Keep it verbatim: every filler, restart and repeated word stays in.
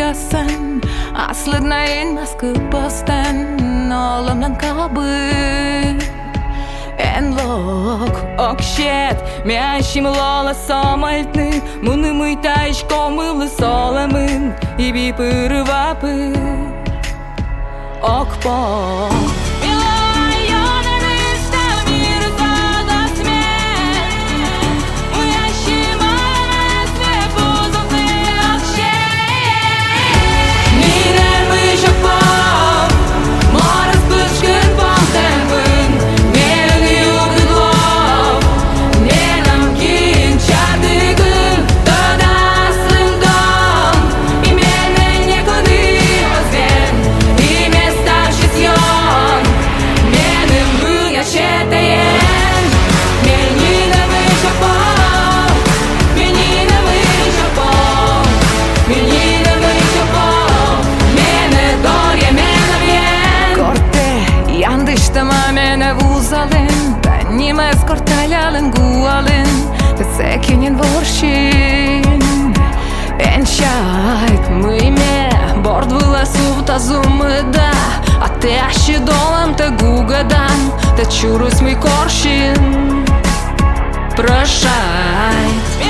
Сан аслыднайын маскы постан оломдан кабы. Эн лок окшет мяшим лола сомальтны муны мыйтайш комылы соламын иби пырывапы. Окпо. Корте яндыштама мене вузалын, да нимес корталялын гуалын, да секинин воршин. Энчайт мыйме бордвыла субтазумыда, а те ащы долам те гугадан, те чурус мый коршин. Прощай.